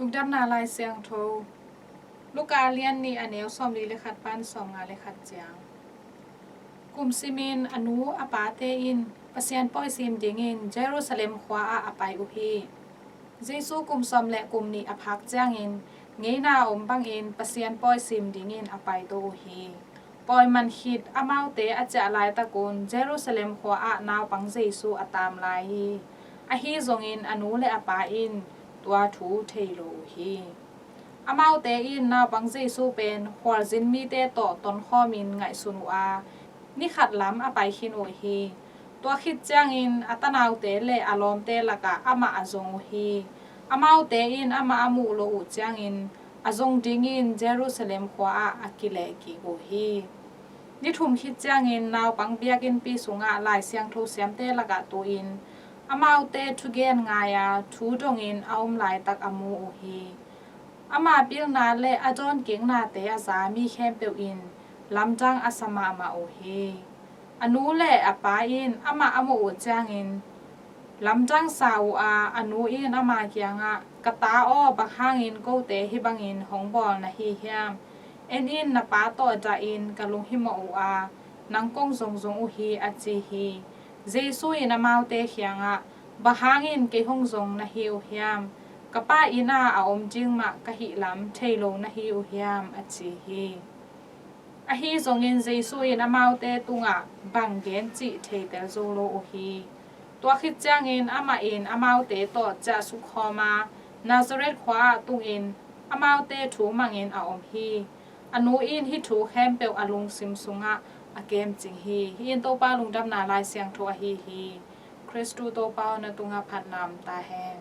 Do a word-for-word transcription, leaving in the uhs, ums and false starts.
Lungdamna Lai Siangtho, Luka lian nih, a neu sawmli le khat pan sawmnga le khat ciang. Kum simin a nu a pate in Pasian pawi sim dingin Jerusalem khua ah a pai uh hi. Jesu kum sawm le kum nih a phak ciangin ngeina a om bangin Pasian pawi sim dingin a paito uh hi. Pawi man khit amaute a ciah laitakun Jerusalem khua ah naupang Jesu a tam lai hi. Ahi zongin a nu le a pa in tua thu thei lo uh hi. Amaute in naupang Jesu pen khualzin mite tawh tonkhawmin ngaihsun uh a, ni khat lam a pai khin uh hi. Tua khit ciangin a tanaute le a lawmte lakah amah a zong uh hi. Amaute in amah a muh loh uh ciangin a zong dingin Jerusalem khua ah a kileh kik uh hi. Ni thum khit ciangin naupang biakinnpi sungah Lai Siangtho siamte lakah tu-in amaute thugen ngai-a thu dongin a om laitak a mu uh hi. Ama pilna le a dawnkiknate a za mi khempeuh in lamdang a sa mahmah uh hi. A nu le a pa in amah a muh uh ciangin lamdang sa uh a, a nu in ama kiangah, "Ka ta aw, bang hangin kote hih bangin hong bawl na hi hiam? En in, na pa tawh dahin ka lunghimawh uh a, nang kong zongzong uh hi," a ci hi. Jesu in amaute kiangah, "Bang hangin kei hong zong na hi uh hiam? Ka Pa inn ah a om ding mah ka hih lam thei lo na hi uh hiam?" a ci hi. Ahi zongin Jesu in amaute tungah bang gen cih theitel zo lo uh hi. Tua khit ciangin amah in amaute tawh ciahsuk khawm a, Nazareth khua ah tungin amaute thu mangin a om hi. A nu in hih thu khempeuh a lungsim sungah a kemcing hi. Hih in Topa Lungdamna Lai Siangtho ahi hi. Khristu Topa aw, na tungah phatna om ta hen.